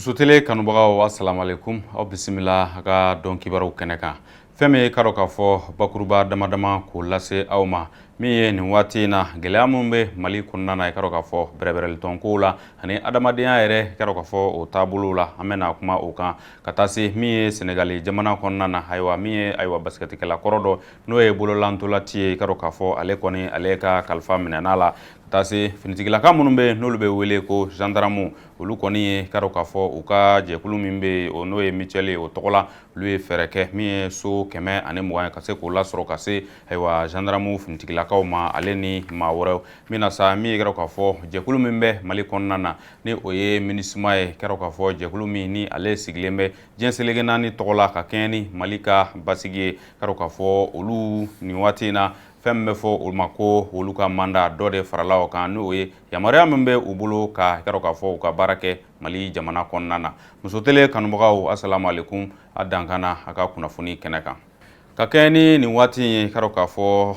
Muso Télé kanubagaw, asalaamaaleykum, aw bisimila a ka dɔn kibaruw kɛnɛ kan. Fɛn min ye ka dɔn k'a fɔ bakuruba dama dama k'o lase aw ma, min ye nin waati in na gɛlɛya minnu bɛ Mali kɔnɔna na, i ka dɔn k'a fɔ bɛrɛbɛrɛlitɔnkow la ani adamadenya yɛrɛ, i ka dɔn k'a fɔ o taabolo la, an bɛna kuma o kan ka taa se min ye Senegali jamana kɔnɔna na. Ayiwa, min ye ayiwa basikɛtikɛla kɔrɔ dɔ, n'o ye bololantolanci ye, i ka dɔn k'a fɔ ale kɔni ale ka kalifa minɛna la, ka taa se finitigilaka minnu bɛ yen n'olu bɛ wele ko gendarme, olu kɔni ye ka dɔn k'a fɔ u ka jɛkulu min bɛ yen, o n'o ye mutuelle ye, o tɔgɔ la, olu ye fɛɛrɛ kɛ min ye so 120 ye ka se k'o lasɔrɔ ka se ayiwa gendarme finitigilakaw ma, ale ni maa wɛrɛw. Min na sa, min ye ka dɔn k'a fɔ jɛkulu min bɛ Mali kɔnɔna na, ni o ye MINUSMA ye, ka dɔn k'a fɔ jɛkulu min ni ale sigilen bɛ diɲɛ seleke naani tɔgɔ la ka kɛɲɛ ni Mali ka basigi ye, ka dɔn k'a fɔ olu nin waati in na, fɛn min bɛ fɔ olu ma ko olu ka mandat dɔ de farala o kan, n'o ye yamaruya min bɛ u bolo ka dɔn k'a fɔ u ka baara kɛ Mali jamana kɔnɔna na. Muso Télé kanubagaw, asalaamaaleykum, a dankana a ka kunnafoni kɛnɛ kan. Ka kɛɲɛ ni nin waati in ye, ka dɔn k'a fɔ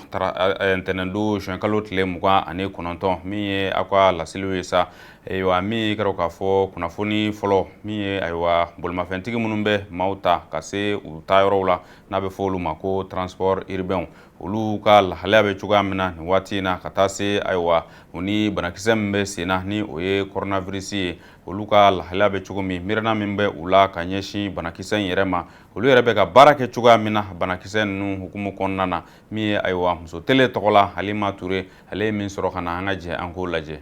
ntɛnɛndon juin kalo tile 29, min ye aw ka laseliw ye sa. Ayiwa, min ye ka dɔn k'a fɔ kunnafoni fɔlɔ, min ye ayiwa bolimafɛntigi minnu bɛ maaw ta ka se u taayɔrɔw la, n'a bɛ fɔ olu ma ko transport urbain, olu ka lahalaya bɛ cogoya min na nin waati in na, ka taa se ayiwa u ni banakisɛ min bɛ sen na, ni o ye coronavirus ye, olu ka lahalaya bɛ cogo min, miirina min bɛ u la ka ɲɛsin banakisɛ in yɛrɛ ma, olu yɛrɛ bɛ ka baara kɛ cogoya min na banakisɛ ninnu hukumu kɔnɔna na. Min ye ayiwa Muso Télé tɔgɔ la, Halima Ture, ale ye min sɔrɔ ka na, an ka jɛ an k'o lajɛ.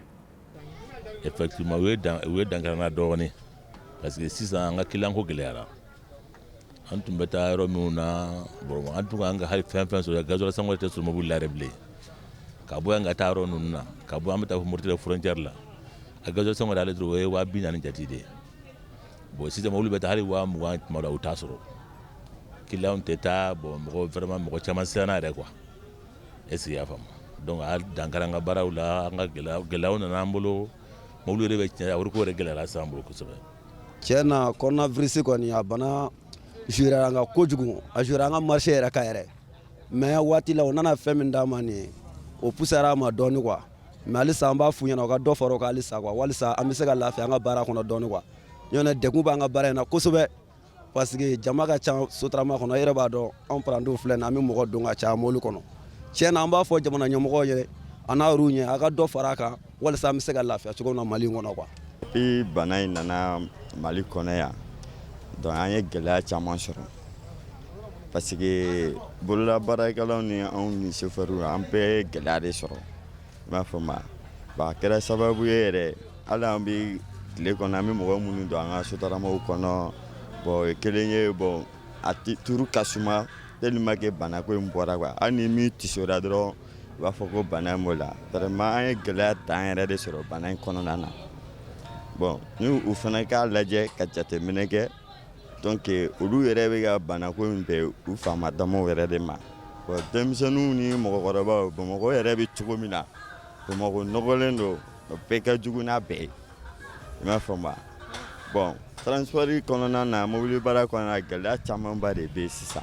Effectivement, u ye dankari an na dɔɔnin, parce que sisan an ka client ko gɛlɛyara. An tun bɛ taa yɔrɔ minnu na, bon, an tun kan ka hali fɛn fɛn sɔrɔ, gasoil sɔngɔ tɛ sɔrɔ mobili la yɛrɛ bilen. Ka bɔ yan ka taa yɔrɔ ninnu na, ka bɔ an bɛ taa fo Mauritanie frontière la, a gasoil sɔngɔ ale dɔrɔn o ye 40 000 jate de ye. Bon, sisan mobili bɛ taa hali 20 000, tuma dɔ u t'a sɔrɔ, client tɛ taa. Bon, mɔgɔ vraiment mɔgɔ caman siranna yɛrɛ quoi. Est ce que i y'a faamu? Donc a dankari an ka baaraw la, an ka gɛlɛya gɛlɛyaw nana an bolo, mobili yɛrɛ bɛ tiɲɛ, a wariko yɛrɛ gɛlɛyara sisan an bolo kosɛbɛ. Tiɲɛ na, coronavirus kɔni, a bana joué an kan kojugu, a joué an ka marché yɛrɛ kan yɛrɛ. Mais waati la, o nana fɛn min d'an ma nin ye, o pusara a ma dɔɔni quoi. Mais halisa an b'a f'u ɲɛna u ka dɔ fara o kan halisa quoi, walisa an bɛ se ka lafiya an ka baara kɔnɔ dɔɔni quoi. Ɲɔntɛ degun b'an ka baara in na kosɛbɛ, parce que jama ka ca Sotrama kɔnɔ. E yɛrɛ b'a dɔn, anw parantiw filɛ nin, an bɛ mɔgɔ don ka caya mobili kɔnɔ. Tiɲɛ na, an b'a fɔ jamana ɲɛmɔgɔw ye a n'a yɛrɛw ɲɛ, a ka dɔ fara a kan walisa an bɛ se ka lafiya cogo min na Mali in kɔnɔ quoi. Depuis bana in nana Mali kɔnɔ yan, donc an ye gɛlɛya caman sɔrɔ, parce que bololabaarakɛlaw ni anw ni chauffeur, an bɛɛ ye gɛlɛya de sɔrɔ, i b'a fɔ ma. Bon, a kɛra sababu ye yɛrɛ, hali an bɛ tile kɔnɔ, an bɛ mɔgɔ minnu don an ka Sotramaw kɔnɔ, bon, o ye kelen ye. Bon, a turu ka suma tellement que banako in bɔra quoi. Hali ni min tisora dɔrɔn, u b'a fɔ ko bana in b'o la. Vraiment, an ye gɛlɛya dan yɛrɛ de sɔrɔ bana in kɔnɔna na. Bon, ni u fana k'a lajɛ ka jateminɛ kɛ, donc olu yɛrɛ bɛ ka banako in bɛn u faama damaw yɛrɛ de ma. Bon, denmisɛnninw ni mɔgɔkɔrɔbaw, Bamakɔ yɛrɛ bɛ cogo min na, Bamakɔ nɔgɔlen don, o bɛɛ ka jugu n'a bɛɛ ye, i m'a faamu wa? Bon, transport kɔnɔna na, mobili baara kɔnɔna na, gɛlɛya camanba de bɛ yen sisan.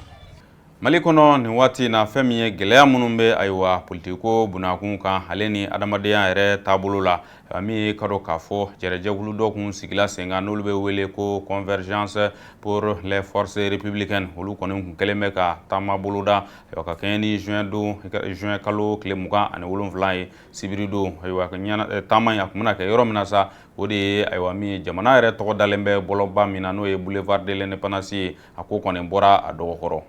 Mali kɔnɔ nin waati in na, fɛn min ye gɛlɛya minnu bɛ ayiwa politikiko bunakun kan, ale ni adamadenya yɛrɛ taabolo la, min ye ka dɔn k'a fɔ jɛrɛjɛkulu dɔ kun sigila sen kan, n'olu bɛ wele ko Convergence pour les forces républicaines, olu kɔni kun kɛlen bɛ ka taama boloda, ayiwa, ka kɛɲɛ ni juin don, juin kalo tile 27 ye, sibiri don. Ayiwa, taama in a kun bɛna kɛ yɔrɔ min na sa, o de ye ayiwa min ye jamana yɛrɛ tɔgɔ dalen bɛ bɔlɔba min na, n'o ye boulevard de l'Indépendance ye, a ko kɔni bɔra a dɔgɔkɔrɔ.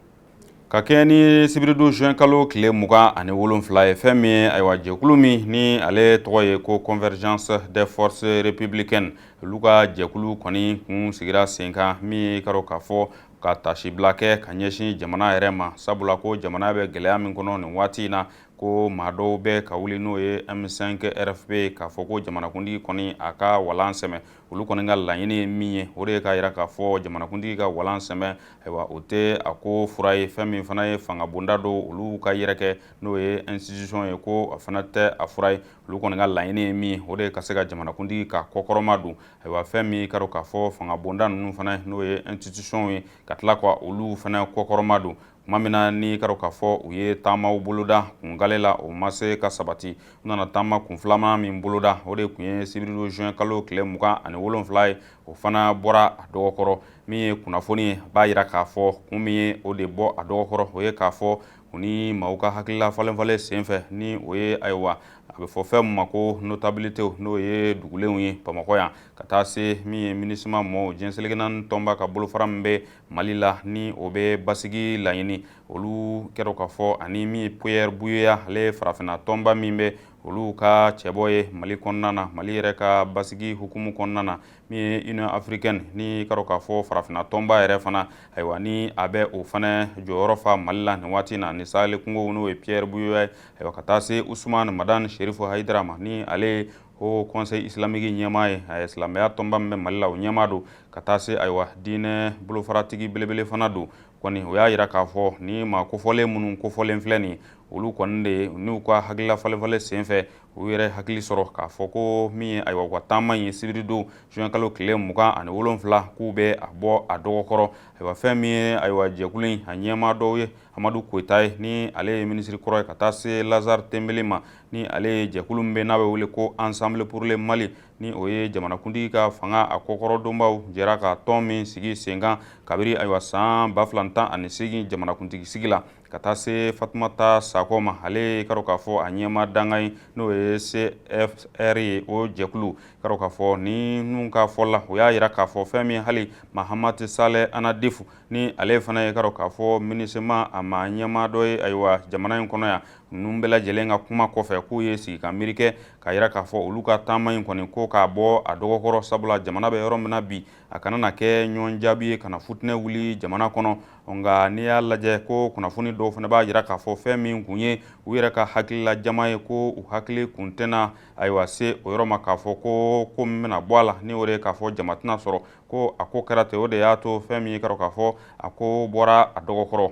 Ka kɛɲɛ ni sibiridon juin kalo tile 27 ye, fɛn min ye ayiwa jɛkulu min ni ale tɔgɔ ye ko Convergence des forces républicaines, olu ka jɛkulu kɔni kun sigira sen kan, min ye ka dɔn k'a fɔ ka tasibila kɛ ka ɲɛsin jamana yɛrɛ ma, sabula ko jamana bɛ gɛlɛya min kɔnɔ nin waati in na, ko maa dɔw bɛ ka wuli, n'o ye M5 RFP, k'a fɔ ko jamanakuntigi kɔni a ka walan sɛmɛ. Olu kɔni ka laɲini ye min ye, o de ye k'a jira k'a fɔ jamanakuntigi ka walan sɛmɛ, ayiwa, o tɛ a ko fura ye. Fɛn min fana ye fangabonda don olu ka yɛrɛ kɛ, n'o ye institution ye, ko a fana tɛ a fura ye. Olu kɔni ka laɲini ye min ye, o de ye ka se ka jamanakuntigi ka kɔkɔrɔma don, ayiwa, fɛn min ka dɔn k'a fɔ fangabonda ninnu fana, n'o ye institution ye, ka tila ka olu fana kɔkɔrɔma don. Tuma min na ni ka dɔn k'a fɔ u ye taamaw boloda kungale la, o ma se ka sabati, u nana taama kun filanan min boloda, o de tun ye sibiridon juin kalo tile 27. 17 ye, o fana bɔra a dɔgɔkɔrɔ. Min ye kunnafoni ye, b'a jira k'a fɔ kun min ye o de bɔ a dɔgɔkɔrɔ, o ye k'a fɔ u ni maaw ka hakilila falenfalen senfɛ, ni o ye ayiwa a bɛ fɔ fɛn min ma ko notabilité, n'o ye dugulenw ye Bamakɔ yan, ka taa se min ye MINUSMA mɔɔw, diɲɛ seleke naani tɔnba ka bolofara min bɛ Mali la ni o bɛ basigi laɲini, olu kɛra k'a fɔ, ani min ye Pierre Buyoya, ale ye farafinna tɔnba min bɛ olu ka cɛbɔ ye Mali kɔnɔna na, Mali yɛrɛ ka basigi hukumu kɔnɔna na, min ye Union africaine ni k'a dɔn k'a fɔ farafinna tɔnba yɛrɛ fana, ayiwa ni a bɛ o fana jɔyɔrɔ fa Mali la nin waati na, ni Sahel kungo, n'o ye Pierre Buyoya ye, ayiwa ka taa se Usumani Madani Sherifu Hayidara ma, ni ale ye Haut Conseil islamique ɲɛmaa ye, a ye silamɛya tɔnba min bɛ Mali la, o ɲɛmaa don, ka taa se ayiwa diinɛ bolofaratigi belebele fana don. Kɔni o y'a jira k'a fɔ ni maa kofɔlen minnu kofɔlen filɛ nin, olu kɔni de n'u ka hakilila falenfalen senfɛ, u yɛrɛ hakili sɔrɔ k'a fɔ ko min ye ayiwa u ka taama in ye sibiridon juin kalo tile 27, k'u bɛ a bɔ a dɔgɔkɔrɔ. Ayiwa fɛn min ye ayiwa jɛkulu in a ɲɛmaa dɔw ye Amadu Koyita ye, ni ale ye minisiri kɔrɔ ye, ka taa se Lazare Tembeli ma, ni ale ye jɛkulu min bɛ n'a bɛ wele ko Ensemble pour le Mali, ni o ye jamanakuntigi ka fanga a kɔkɔrɔdonbaw jɛra ka tɔn min sigi sen kan kabiri ayiwa san 2018 jamanakuntigi sigi la, ka taa se Fatumata Sakɔ ma, ale k'a dɔn k'a fɔ a ɲɛmaa dankan ye, n'o ye CFR ye. O jɛkulu k'a dɔn k'a fɔ ni ninnu ka fɔ la, o y'a jira k'a fɔ fɛn min hali Mahamati Salɛ Anadifu, ni ale fana ye k'a dɔn k'a fɔ MINUSMA a maa ɲɛmaa dɔ ye ayiwa jamana in kɔnɔ yan, ninnu bɛɛ lajɛlen ka kuma kɔfɛ, k'u ye sigi ka miiri kɛ k'a jira k'a fɔ olu ka taama in kɔni ko k'a bɔ a dɔgɔkɔrɔ, sabula jamana bɛ yɔrɔ min na bi, a kana na kɛ ɲɔgɔn jaabi ye ka na futinɛ wuli jamana kɔnɔ. Nka n'i y'a lajɛ ko kunnafoni dɔw fana b'a jira k'a fɔ fɛn min kun ye u yɛrɛ ka hakilila jama ye, ko u hakili kun tɛna ayiwa se o yɔrɔ ma k'a fɔ ko ko min bɛna bɔ a la, ni o de ye k'a fɔ jama tɛna sɔrɔ, ko a ko kɛra ten. O de y'a to fɛn min ye k'a dɔn k'a fɔ a ko bɔra a dɔgɔkɔrɔ.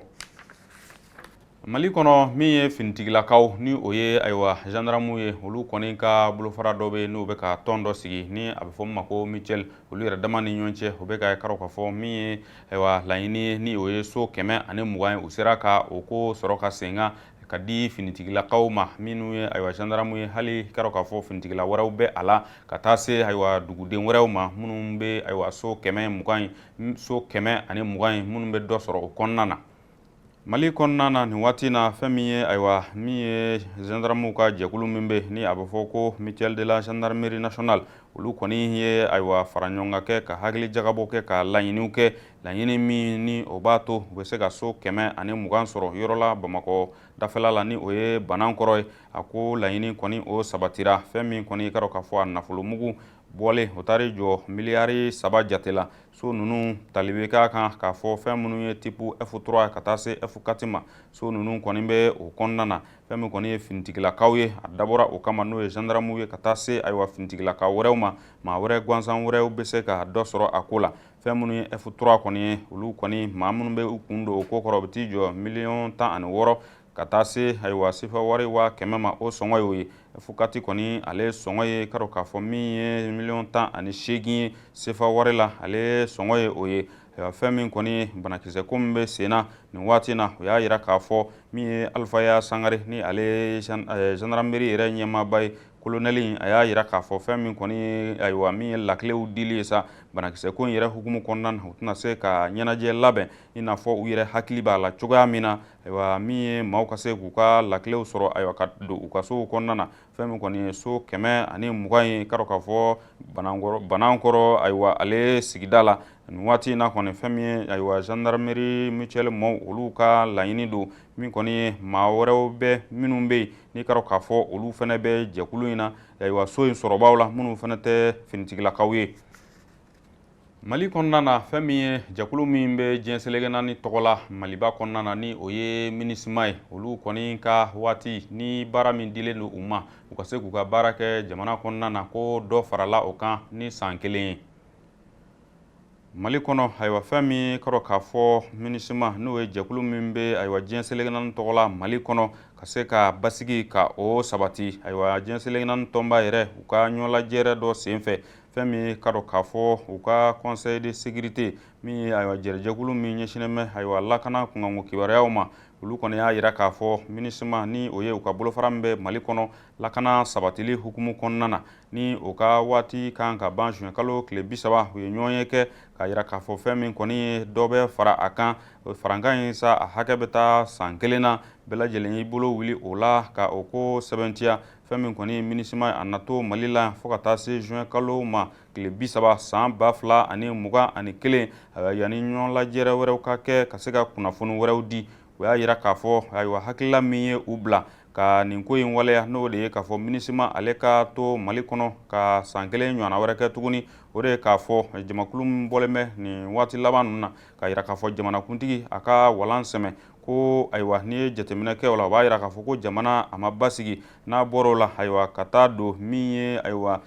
Mali kɔnɔ, min ye finitigilakaw, ni o ye ayiwa gendarmew ye, olu kɔni ka bolofara dɔ bɛ yen n'u bɛ ka tɔn dɔ sigi ni a bɛ fɔ min ma ko mutuelle, olu yɛrɛ dama ni ɲɔgɔn cɛ, u bɛ ka k'a dɔn k'a fɔ min ye ayiwa laɲini ye, ni o ye so 120 ye, u sera ka o ko sɔrɔ ka sen kan ka di finitigilakaw ma minnu ye ayiwa gendarmew ye, hali k'a dɔn k'a fɔ finitigila wɛrɛw bɛ a la, ka taa se ayiwa duguden wɛrɛw ma minnu bɛ ayiwa so 120 ye, so 120 ye minnu bɛ dɔ sɔrɔ o kɔnɔna na. Mali kɔnɔna na nin waati na, fɛn min ye ayiwa min ye gendarmew ka jɛkulu min bɛ ni a bɛ fɔ ko mutuelle de la gendarmerie nationale, olu kɔni ye ayiwa fara ɲɔgɔn kan kɛ ka hakili jagabɔ kɛ ka laɲiniw kɛ, laɲini min ni o b'a to u bɛ se ka so 120 sɔrɔ yɔrɔ la Bamakɔ dafɛla la, ni o ye Banankɔrɔ ye. A ko laɲini kɔni o sabatira. Fɛn min kɔni k'a dɔn k'a fɔ a nafolomugu bɔlen, o taar'i jɔ miliyari 3 jate la. So ninnu tali bɛ k'a kan k'a fɔ fɛn minnu ye type F3 ka taa se F4 ma, so ninnu kɔni bɛ o kɔnɔna na. Fɛn min kɔni ye finitigilakaw ye, a dabɔra o kama, n'o ye gendarmew ye, ka taa se ayiwa finitigilakaw wɛrɛw ma, maa wɛrɛ gansan wɛrɛw bɛ se ka dɔ sɔrɔ a ko la. Fɛn minnu ye F3 kɔni ye, olu kɔni maa minnu bɛ u kun don o ko kɔrɔ, u bɛ t'i jɔ miliyɔn 16 ka taa se ayiwa sefa wari 100 000 ma, o sɔngɔ y'o ye. F4 kɔni, ale sɔngɔ ye k'a dɔn k'a fɔ min ye miliyɔn 18 ye sefa wari la, ale sɔngɔ ye o ye. Fɛn min kɔni ye banakisɛ ko min bɛ sen na nin waati na, o y'a jira k'a fɔ min ye Alifaya Sangare, ni ale ye gendarmerie yɛrɛ ɲɛmaaba ye, kolonɛli, a y'a jira k'a fɔ fɛn min kɔni ye ayiwa min ye lakilew dili ye sa, banakisɛ ko in yɛrɛ hukumu kɔnɔna na, u tɛna se ka ɲɛnajɛ labɛn i n'a fɔ u yɛrɛ hakili b'a la cogoya min na, ayiwa min ye maaw ka se k'u ka lakilew sɔrɔ ayiwa ka don u ka sow kɔnɔna na. Fɛn min kɔni ye so 120 ye, k'a dɔn k'a fɔ Banankɔrɔ ayiwa ale sigida la nin waati in na kɔni, fɛn min ye ayiwa gendarmerie mutuelle maaw, olu ka laɲini don. Min kɔni ye maa wɛrɛw bɛ minnu bɛ yen n'i k'a dɔn k'a fɔ olu fana bɛ jɛkulu in na, ayiwa so in sɔrɔbaw la, minnu fana tɛ finitigilakaw ye. Mali kɔnɔna na, fɛn min ye jɛkulu min bɛ diɲɛ seleke naani tɔgɔ la Maliba kɔnɔna na, ni o ye MINUSMA ye, olu kɔni ka waati ni baara min dilen don u ma u ka se k'u ka baara kɛ jamana kɔnɔna na, ko dɔ farala o kan ni san kelen ye. Mali kɔnɔ, ayiwa fɛn min k'a dɔn k'a fɔ MINUSMA, n'o ye jɛkulu min bɛ ayiwa diɲɛ seleke naani tɔgɔ la Mali kɔnɔ, ka se ka basigi ka o sabati, ayiwa diɲɛ seleke naani tɔnba yɛrɛ u ka ɲɔgɔnlajɛrɛ dɔ senfɛ. Fɛn min ye ka dɔn k'a fɔ u ka Conseil de sécurité min ye ayiwa jɛrɛjɛkulu min ɲɛsinnen bɛ ayiwa lakana kunkanko kibaruyaw ma, olu kɔni y'a jira k'a fɔ MINUSMA, ni o ye u ka bolofara min bɛ Mali kɔnɔ lakana sabatili hukumu kɔnɔna na, ni o ka waati kan ka ban juin kalo tile 30, u ye ɲɔgɔn ye kɛ k'a jira k'a fɔ fɛn min kɔni ye dɔ bɛ fara a kan. Farankan in sa, a hakɛ bɛ taa san kelen na. Bɛɛ lajɛlen y'i bolo wuli o la ka o ko sɛbɛntiya. Fɛn min kɔni ye MINUSMA a na to Mali la fo ka taa se juin kalo ma tile 30 san 2021, yanni ɲɔgɔn lajɛrɛ wɛrɛw ka kɛ ka se ka kunnafoni wɛrɛw di. O y'a jira k'a fɔ ayiwa hakilila min ye u bila ka nin ko in waleya, n'o de ye k'a fɔ MINUSMA ale ka to Mali kɔnɔ ka san kelen ɲɔgɔnna wɛrɛ kɛ tuguni, o de ye k'a fɔ jamakulu min bɔlen bɛ nin waati laban ninnu na k'a jira k'a fɔ jamanakuntigi a ka walan sɛmɛ ko ayiwa n'i ye jateminɛ kɛ o la, o b'a jira k'a fɔ ko jamana a ma basigi. N'a bɔra o la, ayiwa ka taa don min ye ayiwa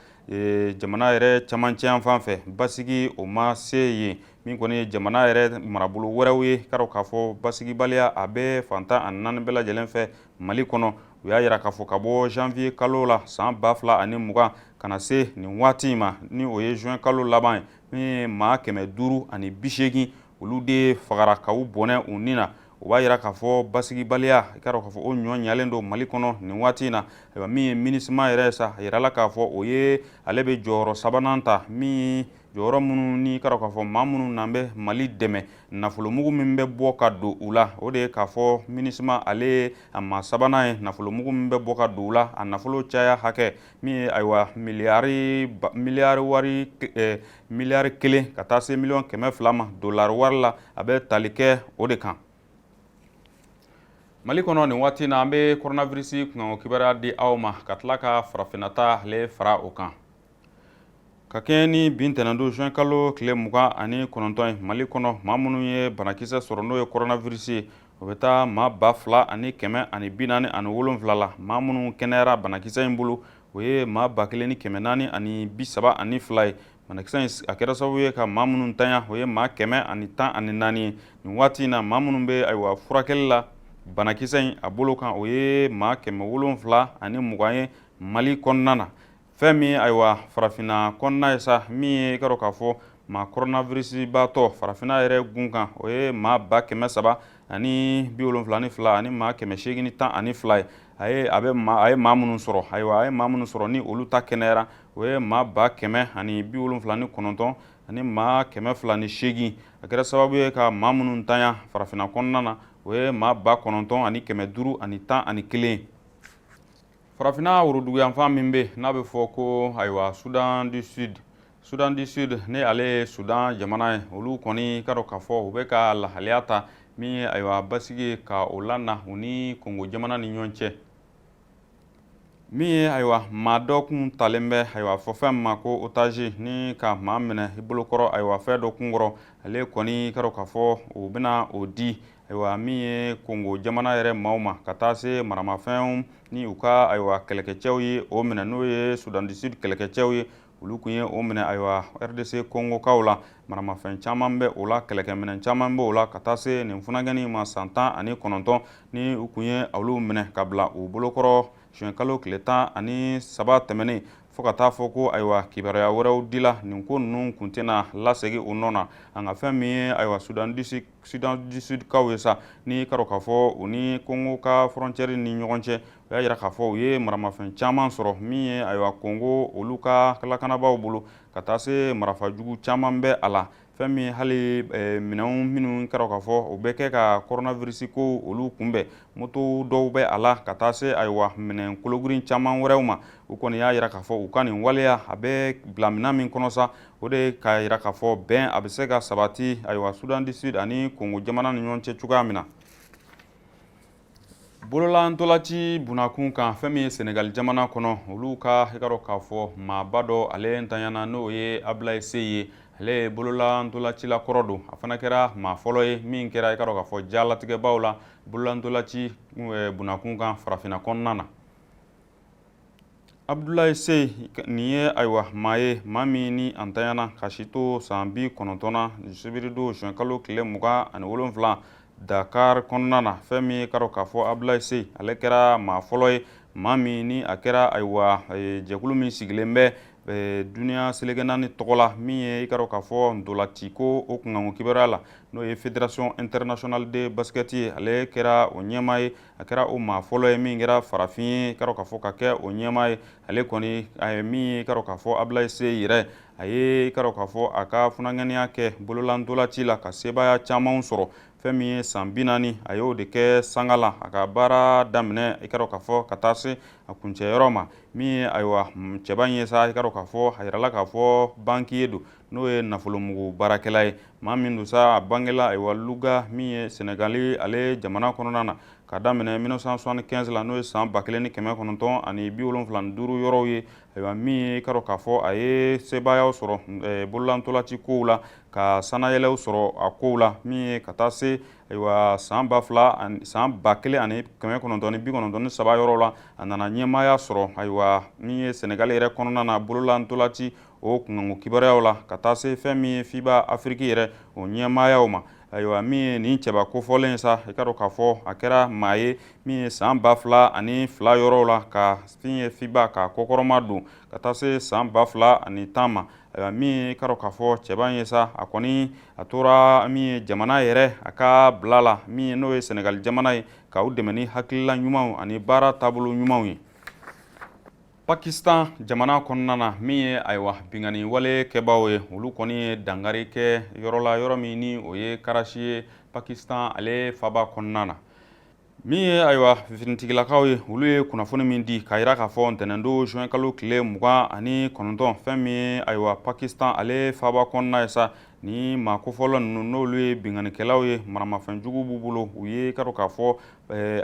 jamana yɛrɛ camancɛ yan fan fɛ, basigi o ma se yen. Min kɔni ye jamana yɛrɛ marabolo wɛrɛw ye, k'a dɔn k'a fɔ basigibaliya a bɛ fan 14 bɛɛ lajɛlen fɛ Mali kɔnɔ. U y'a jira k'a fɔ ka bɔ janvier kalo la san 2020 ka na se nin waati in ma, ni o ye juin kalo laban ye, min ye maa 580, olu de fagara ka u bɔnɛ u ni na. O b'a jira k'a fɔ basigibaliya, i k'a dɔn k'a fɔ o ɲɔ ɲalen don Mali kɔnɔ nin waati in na. Ayiwa, min ye MINUSMA yɛrɛ sa, a yirala k'a fɔ o ye ale bɛ jɔyɔrɔ sabanan ta, min jɔyɔrɔ minnu ni k'a dɔn k'a fɔ maa minnu n'an bɛ Mali dɛmɛ, nafolomugu min bɛ bɔ ka don u la, o de ye k'a fɔ MINUSMA ale ye a maa sabanan ye. Nafolomugu min bɛ bɔ ka don u la, a nafolo caya hakɛ min ye ayiwa miliyari miliyari wari miliyari 1 ka taa se miliyɔn 200 ma dolari wari la, a bɛ tali kɛ o de kan Mali kɔnɔ nin waati na. An bɛ coronavirus kunkanko kibaruya di aw ma ka tila ka farafinnata ale fara o kan. Ka kɛɲɛ ni bi ntɛnɛndon juin kalo tile 29 ye, Mali kɔnɔ, maa minnu ye banakisɛ sɔrɔ, n'o ye coronavirus ye, o bɛ taa maa 2147 la. Maa minnu kɛnɛyara banakisɛ in bolo, o ye maa 1432 ye. Banakisɛ in a kɛra sababu ye ka maa minnu tanya, o ye maa 114 ye nin waati in na. Maa minnu bɛ ayiwa furakɛli la banakisɛ in a bolo kan, o ye maa 720 ye Mali kɔnɔna na. Fɛn min ayiwa farafinna kɔnɔna ye sa, min ye i ka dɔn k'a fɔ maa coronavirus baatɔ farafinna yɛrɛ gun kan, o ye maa 372 ani maa 812 ye. A ye a bɛ maa a ye maa minnu sɔrɔ, ayiwa a ye maa minnu sɔrɔ ni olu ta kɛnɛyara, o ye maa 179 ani maa 208. A kɛra sababu ye ka maa minnu tanya farafinna kɔnɔna na, o ye maa 9511. Farafinna woroduguyanfan min bɛ n'a bɛ fɔ ko ayiwa Soudan du Sud, Soudan du Sud ni ale ye Sudan jamana ye, olu kɔni ka dɔn k'a fɔ u bɛ ka lahaliya ta min ye ayiwa basigi ka o lana u ni Kongo jamana ni ɲɔgɔn cɛ. Min ye ayiwa maa dɔ kun talen bɛ ayiwa fɔ fɛn ma ko otage, ni ka maa minɛ i bolokɔrɔ ayiwa fɛn dɔ kunkɔrɔ, ale kɔni ka dɔn k'a fɔ u bɛna o di ayiwa min ye Kongo jamana yɛrɛ maaw ma, ka taa se maramafɛnw ni u ka ayiwa kɛlɛkɛcɛw ye o minɛ, n'o ye Soudan du Sud kɛlɛkɛcɛw ye. Olu kun ye o minɛ ayiwa RDC Kongokaw la. Maramafɛn caman bɛ o la, kɛlɛkɛminɛn caman bɛ o la, ka taa se nin funankɛnin ma san 19, ni u kun ye olu minɛ ka bila u bolokɔrɔ juin kalo tile 13 tɛmɛnen. Fo ka taa fɔ ko ayiwa kibaruya wɛrɛw dila, nin ko ninnu kun tɛna lasegin u nɔ na. An ka fɛn min ye ayiwa Soudan du Sud kaw ye sa, ni ka dɔn k'a fɔ u ni Kongo ka frontière ni ɲɔgɔn cɛ, u y'a jira k'a fɔ u ye maramafɛn caman sɔrɔ min ye ayiwa Kongo olu ka lakanabaaw bolo, ka taa se marafajugu caman bɛ a la. Fɛn min hali minɛnw minnu ka dɔn k'a fɔ u bɛ kɛ ka coronavirus ko olu kunbɛn, moto dɔw bɛ a la, ka taa se ayiwa minɛn kologirin caman wɛrɛw ma. U kɔni y'a jira k'a fɔ u ka nin waleya a bɛ bila minɛn min kɔnɔ sa, o de k'a jira k'a fɔ bɛn a bɛ se ka sabati ayiwa Soudan du Sud ani Kongo jamana ni ɲɔgɔn cɛ cogoya min na. Bolola ntolaci bunakun kan, fɛn min ye Senegal jamana kɔnɔ, olu ka i ka dɔn k'a fɔ maaba dɔ ale ntanyana, n'o ye Ablaye Seye ye. Ale ye bolola ntolacila kɔrɔ don, a fana kɛra maa fɔlɔ ye min kɛra i ka dɔn k'a fɔ jalatigɛbaw la bolola ntolaci bunakun kan farafinna kɔnɔna na. Abdoulaye Seye nin ye ayiwa maa ye, maa min ni a ntanyana ka si to san 90 na sibiridon juin kalo tile 27 Dakar kɔnɔna na. Fɛn min ye ka dɔn k'a fɔ Abdoulaye Seye ale kɛra maa fɔlɔ ye, maa min ni a kɛra ayiwa jɛkulu min sigilen bɛ Duniya seleke naani tɔgɔ la, min ye i ka dɔn k'a fɔ ntolaci ko o kunkanko kibaruya la, n'o ye Fédération internationale de basket ye, ale kɛra o ɲɛmaa ye. A kɛra o maa fɔlɔ ye min kɛra farafin ye, i ka dɔn k'a fɔ ka kɛ o ɲɛmaa ye. Ale kɔni a ye min ye, i ka dɔn k'a fɔ Ablaye Seye yɛrɛ, a ye i ka dɔn k'a fɔ a ka funankɛniya kɛ bolola ntolaci la ka sebaaya camanw sɔrɔ. Fɛn min ye san 40, a y'o de kɛ sanga la, a ka baara daminɛ, i ka dɔn k'a fɔ ka taa se a kuncɛyɔrɔ ma. Min ye ayiwa cɛba in ye sa, i ka dɔn k'a fɔ a yirala k'a fɔ banquier don, n'o ye nafolomugu baarakɛla ye. Maa min don sa, a bangela ayiwa Louga, min ye Senegali ale jamana kɔnɔna na, ka daminɛ 1975 la, n'o ye san 1975 yɔrɔw ye. Ayiwa, min ye i ka dɔn k'a fɔ a ye sebaayaw sɔrɔ bolola ntolaci kow la, ka sanayɛlɛw sɔrɔ a kow la, min ye ka taa se ayiwa san 2000, san 1993 yɔrɔ la, a nana ɲɛmaaya sɔrɔ ayiwa min ye Senegali yɛrɛ kɔnɔna na bolola ntolaci o kunkanko kibaruyaw la, ka taa se fɛn min ye FIBA Afiriki yɛrɛ o ɲɛmaayaw ma. Ayiwa, min ye nin cɛba kofɔlen sa, i ka dɔn k'a fɔ a kɛra maa ye min ye san 2002 yɔrɔw la ka min ye FIBA ka kɔkɔrɔma don ka taa se san 2010 ma. Ayiwa, min ye i ka dɔn k'a fɔ cɛba in ye sa, a kɔni a tora min ye jamana yɛrɛ a ka bila la, min ye n'o ye Senegali jamana ye, k'aw dɛmɛ ni hakilila ɲumanw ani baara taabolo ɲumanw ye. Pakistan jamana kɔnɔna na, min ye ayiwa binkanni wale kɛbaaw ye, olu kɔni ye dankari kɛ yɔrɔ la, yɔrɔ min ni o ye Karachi ye, Pakistan ale faba kɔnɔna na. Min ye ayiwa finitigilakaw ye, olu ye kunnafoni min di k'a yira k'a fɔ ntɛnɛndon juin kalo tile 29, fɛn min ye ayiwa Pakistan ale faba kɔnɔna ye sa, ni maa kofɔlɔ ninnu, n'olu ye binkannikɛlaw ye, maramafɛnjugu b'u bolo, u ye ka dɔn k'a fɔ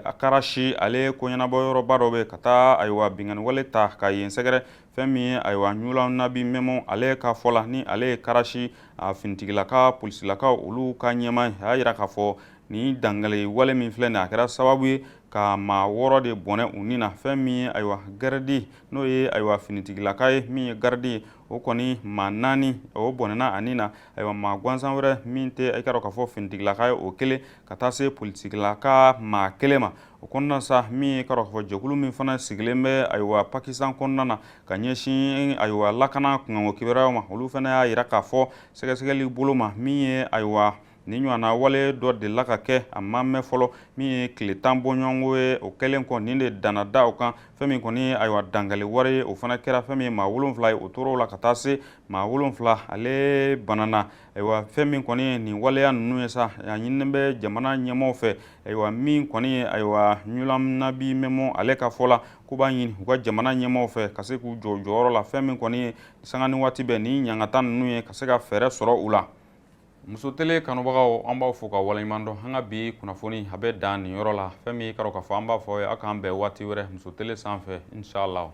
a Karachi ale koɲɛnabɔ yɔrɔba dɔ bɛ ka taa ayiwa binkanni wale ta ka yen sɛgɛrɛ. Fɛn min ye ayiwa Ghulam Nabi Memon ale ka fɔ la, ni ale ye Karachi a finitigilaka polisilakaw olu ka ɲɛmaa ye, a y'a yira k'a fɔ nin dangali wale min filɛ nin, a kɛra sababu ye ka maa wɔɔrɔ de bɔnɛ u ni na. Fɛn min ye ayiwa garidi, n'o ye ayiwa finitigilaka ye, min ye garidi ye, o kɔni maa naani o bɔnɛna a ni na. Ayiwa, maa gansan wɛrɛ min tɛ i ka dɔn k'a fɔ finitigilaka ye, o kelen, ka taa se politigilaka maa kelen ma. O kɔnɔna sa, min ye ka dɔn k'a fɔ jɛkulu min fana sigilen bɛ ayiwa Pakistan kɔnɔna na ka ɲɛsin ayiwa lakana kunkanko kibaruyaw ma, olu fana y'a yira k'a fɔ sɛgɛsɛgɛli bolo ma, min ye ayiwa nin ɲɔgɔnna wale dɔ delila ka kɛ, a ma mɛn fɔlɔ, min ye tile 10 bɔɲɔgɔnko ye. O kɛlen kɔ, nin de danna da o kan. Fɛn min kɔni ye ayiwa dangali wari ye, o fana kɛra fɛn min ye maa wolonfila ye, o tor'o la ka taa se maa wolonfila ale banana. Ayiwa, fɛn min kɔni ye nin waleya ninnu ye sa, a ɲininen bɛ jamana ɲɛmaaw fɛ. Ayiwa, min kɔni ye ayiwa Ghulam Nabi Memon ale ka fɔ la, k'u b'a ɲini u ka jamana ɲɛmaaw fɛ ka se k'u jɔ jɔyɔrɔ la, fɛn min kɔni ye sanga ni waati bɛɛ nin ɲangata ninnu ye, ka se ka fɛɛrɛ sɔrɔ u la. Muso Télé kanubagaw, an b'aw fo ka waleɲuman dɔn. An ka bi kunnafoni a bɛ dan nin yɔrɔ la. Fɛn min ka dɔn k'a fɔ an b'a fɔ ye, aw k'an bɛn waati wɛrɛ Muso Télé sanfɛ, inshallah.